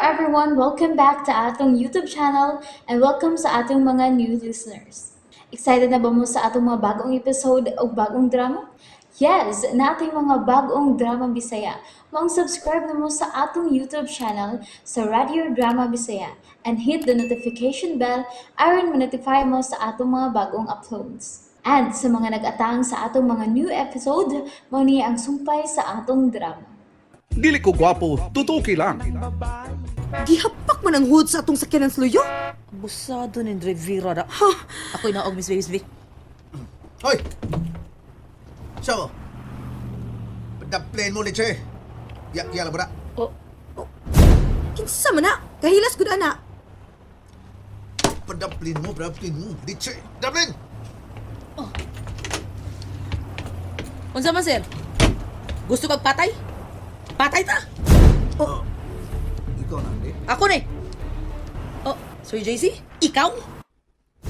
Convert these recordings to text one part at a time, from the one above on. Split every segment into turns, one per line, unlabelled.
everyone! Welcome back to atong YouTube channel and welcome sa atong mga new listeners. Excited na ba mo sa atong mga bagong episode o bagong drama? Yes, nating mga bagong drama Bisaya. Maong subscribe na mo sa atong YouTube channel sa Radio Drama Bisaya and hit the notification bell aron ma-notify mo sa atong mga bagong uploads. And sa mga nag-atang sa atong mga new episode, mao ni ang sumpay sa atong drama.
Dili ko gwapo, tutuki lang.
Gihapak man ang hood sa atong sakyanan sluyo.
Abusado ni Rivera na. Ako'y naog, Miss Baby.
Hoy! So, padaplin mo, Leche. Ya, ya lah, budak.
Oh,
Kinsa man na? Kahilas gud ana.
Padaplin mo, padaplin mo. Leche, padaplin!
Unsa man, sir? Gusto kag patay? Patay ta!
Oh. Ikaw na, hindi.
Ako ni. Oh, Sir JC? Ikaw?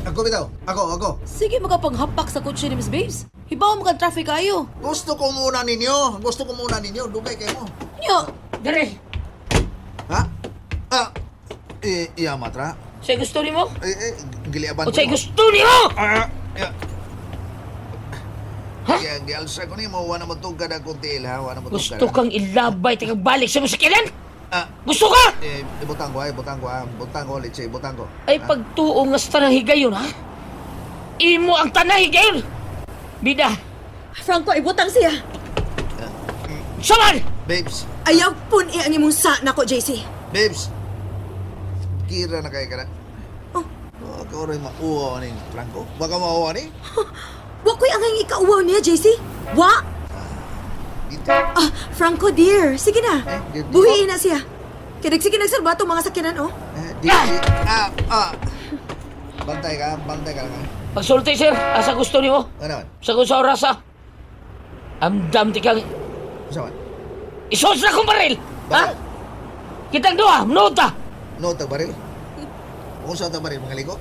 Ako bitaw. Ako, ako.
Sige makapanghapak sa kotse ni Miss Babes. Hibaw mo kang traffic kayo.
Gusto ko muna ninyo. Gusto ko muna ninyo. Dugay kayo mo.
Nyo! Dere!
Ha? Ah, eh, iya matra.
Say gusto nimo?
Eh, eh, giliaban
O say gusto nimo?
Ah, ya. Ha? Ya, gialsa ko nimo, wala mo tugad akong tiil, ha? Wala mo tugad.
Gusto kang ilabay tikang balik sa mo sakilan?
Ah,
Gusto ka?
eh, ibutang ko, ha? Ibutang ko, ha? Ibutang ko, Leche, ibutang ko.
Ay pagtuong nga sa tanang higayon ha? Imo ang tanang higayon. Bida,
Franco, ibutang siya.
saman!
Babes,
Ayaw pun ang imong sa nako, JC.
Babes! Kira na kay ka na.
Oh.
Oh, ikaw rin mauwaw ni Franco. Baka mauwaw ni.
Wa ko'y angay ikauwaw niya, JC. Wa!
Dito.
Ah, Franco dear, sige na.
Eh, di-
Buhiin na siya. Kaya sige nagserba atong mga sakyanan, oh.
Eh, di, di, ah, ah. Bantay ka lang ha.
Pagsulti sir, asa gusto nimo?
Ano man?
Sa kung sa oras ha? Amdam tikang
Sa man?
isuos na kong baril! Ha?
Bakit?
Kitang duha, nota!
No, tag baril. Kung saan tag baril, mga ligo?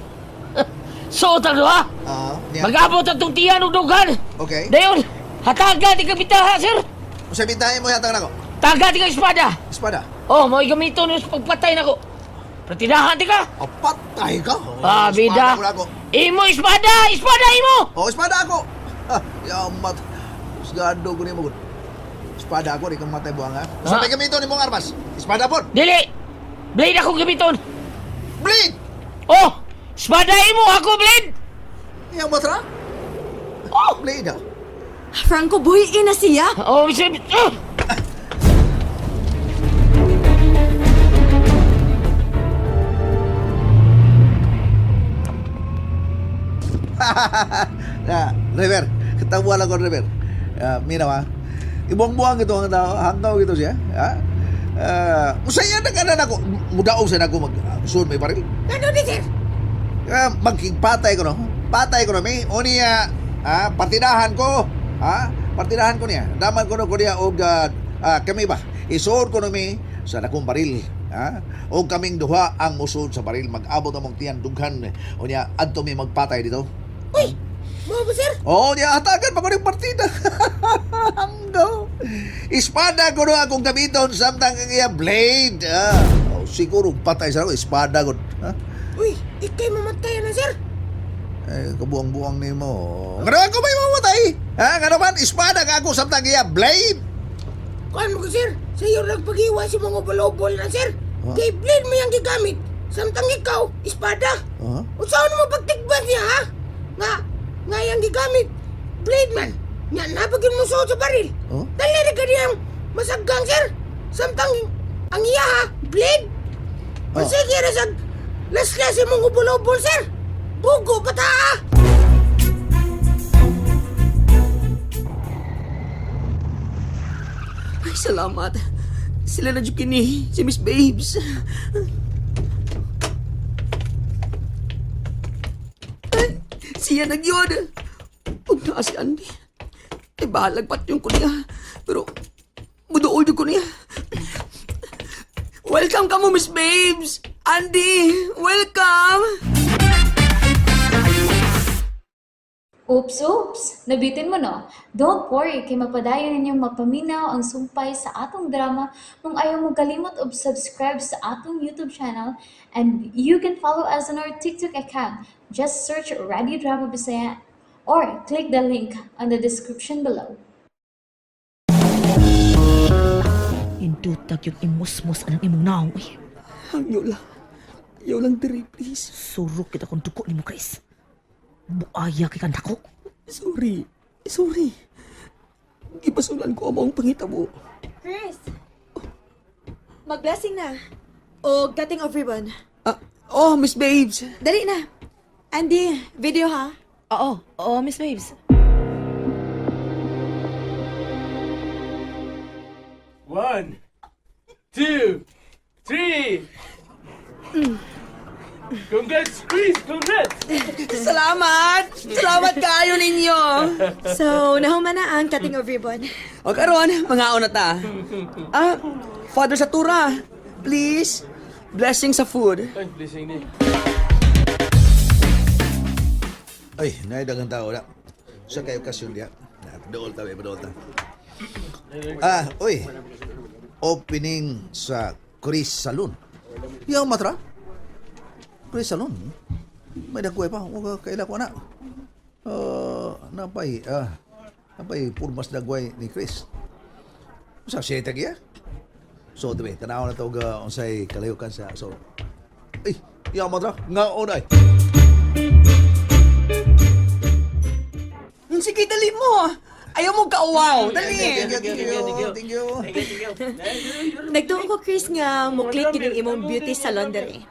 Suot ang duha!
Ah, niya.
Mag-abot ang tong tiyan og dughan!
Okay.
Dayon, hataga di ka bitaha sir!
Sa bintahin mo yata nako.
Taga di ka espada!
Espada.
Oh, mo gamiton sa pagpatay nako. Pratidahan di ka.
Oh, patay ka. Oh,
Ah, bida.
Espada ko na ako.
Imo espada, espada imo.
Oh, espada ako. Ha, yamat. Husgado ko nimo gud. Espada ako, di kang matay buhang ha. Sa
Ah.
may gamiton nimong armas. Espada po.
Dili. Blade ako gamiton.
Blade!
Oh, espada imo ako blade.
Yamat ra.
Oh,
Blade ah.
Franco, buhiin na siya.
oh, sir. Oh.
Na, driver, katawa lang ko driver. Ah, minaw ha. Ibuang-buang ito ang tao, hanggaw ito siya. Ha? Ah, usaya na ka na nako. Mudaog sa nako mag sun may baril.
Ano ni, sir?
Ah, magkigpatay ko no. Patay ko no mi. O niya, ah, partidahan ko. Ha? Partidahan ko niya. Daman ko no ko niya og kami ba. Isuod ko no mi sa nakong baril. Ha? O kaming duha ang musuod sa baril mag-abot among tiyan dughan. O niya adto mi magpatay dito.
Uy! Mo ba, sir?
Oo, niya hatagan pa ko ng partida. Hanggaw. Espada ko no akong gamiton samtang ang iya blade. Ah, oh, siguro patay sa ako espada ko. Ha?
Uy, ikay mamatay na, sir.
Eh, kabuang-buang nimo. Ngano ako may mamatay? Ha, ngano man espada ka ako samtang iya blade.
Kuan mo ko, sir. Sa iyo nagpag-iwa si mga balobol na, sir.
Huh?
Kay blade mo yung gigamit. Samtang ikaw, espada.
Ha?
Unsaon mo pagtikban niya, ha? Nga, nga yung gigamit. Blade man. Nga, napagin mo suot sa baril.
Huh?
Dali na ka niyang masaggang, sir. Samtang ang iya, ha? Blade.
Oh.
Masige na sa laslas si mga balobol, sir. Bugo pa ta, ha?
Ay, salamat. Sila na jud kini, si Miss Babes. Ay, siya na gyud. Ug naa si Andy. Ay, bahalag pat yung ko niya. Pero, muduol jud ko niya. Welcome ka mo, Miss Babes! Andy, welcome!
Oops, oops! Nabitin mo, no? Don't worry, kay mapadayon ninyong mapaminaw ang sumpay sa atong drama kung ayaw mo kalimot og subscribe sa atong YouTube channel, and you can follow us on our TikTok account. Just search Radio Drama Bisaya or click the link on the description below.
Indutag yung imusmos anang imong naong, uy.
Hangyo lang. Ayaw lang diri, please.
Surok kita kung duko nimo, Chris. Buaya kay kang dako.
Sorry. Sorry. Gipasulan ko ang pangitabo.
Chris! Mag-blessing na. O cutting of ribbon.
Ah, oh, Miss Babes.
Dali na. Andy, video ha?
Oo, oo, Miss Babes.
One, two, three. Congrats, Chris! Congrats!
Salamat! Salamat kayo ninyo!
So, nahuma na ang cutting of ribbon.
O karon, mga na ta. Ah, Father Satura, please, blessing sa food.
Ay, blessing ni.
Ay, naidagang tao na. Sa kayo kasyon diya. Na, Dool ta, dool ta. Ah, uy. Opening sa Chris Saloon. Yang matra? Chris Saloon. May dagway pa. Huwag kaila ko na. Napay, napay purmas dagway ni Chris. Sa siya tagiya? So, dibe, tanaw na tawag unsay kalayokan sa so. Ay, yang matra, nga ay.
Sige, dali mo. Ayaw mo kauwaw. Dali.
Thank you, thank you, thank you.
Nagtuo ko, Chris, nga mo-click yun ang imong beauty salon diri.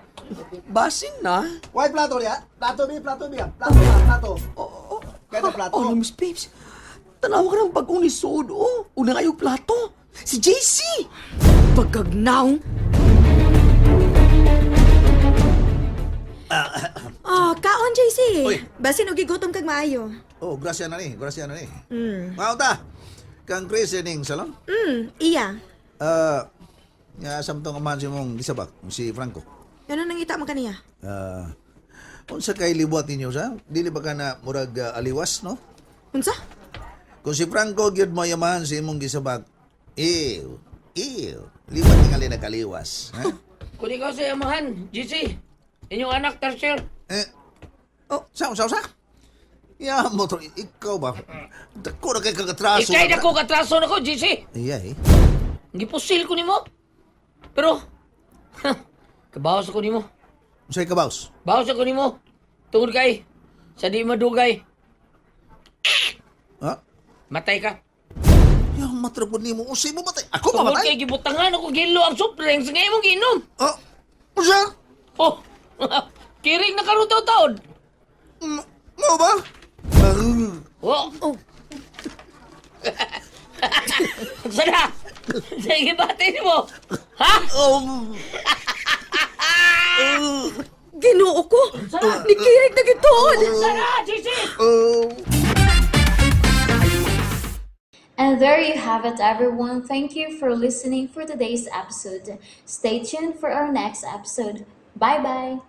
Basin na.
Why plato niya? Plato bi, plato bi. Plato na, plato.
Oh,
Kaya na plato.
Oh, Miss Babes. Tanawa ka ng bagong ni Sod, oh. Una kayo plato. Si JC!
Pagkagnaw! Oh, kaon, JC.
Uy.
Basin og gigutom kag maayo.
Oh, grasya na ni, grasya na ni. Mm. ta. Kang Chris ning salon.
Iya.
Ah, nga samtong amahan si mong gisabak, si Franco.
Ano nangita man kaniya?
Ah, unsa kay liwat ninyo sa? Dili ba ka na murag aliwas, no?
Unsa?
Kung si Franco gyud mo yamahan si imong gisabak, ew, ew, liwat tingali nagkaliwas. Ha?
Kung ikaw sa amahan, GC, inyong anak, Tarsier.
Eh, oh, sa sa sa? Ya, mo to, ikaw ba? Dako na kay kagatraso.
Ikay na ko, katraso na ko, GC.
Iya eh.
Gipusil ko nimo. Pero, kabawas ako nimo.
Unsay kabaws?
Bawas ako nimo. Tungod kay, sa di madugay,
Ha?
matay ka.
Yang matrapod nimo, unsay mo matay? Ako
Tungod
mamatay?
kay gibutangan ako gilo ang soft drinks nga imong giinom.
Oh, unsa?
Oh, kiring na karon taon.
Mo ba?
Oh. Oh. Sana. Sige bati nimo. Ha?
Oh,
Ginoo ko. Nikirig na gituon.
Sana, GC.
oh.
And there you have it, everyone. Thank you for listening for today's episode. Stay tuned for our next episode. Bye bye.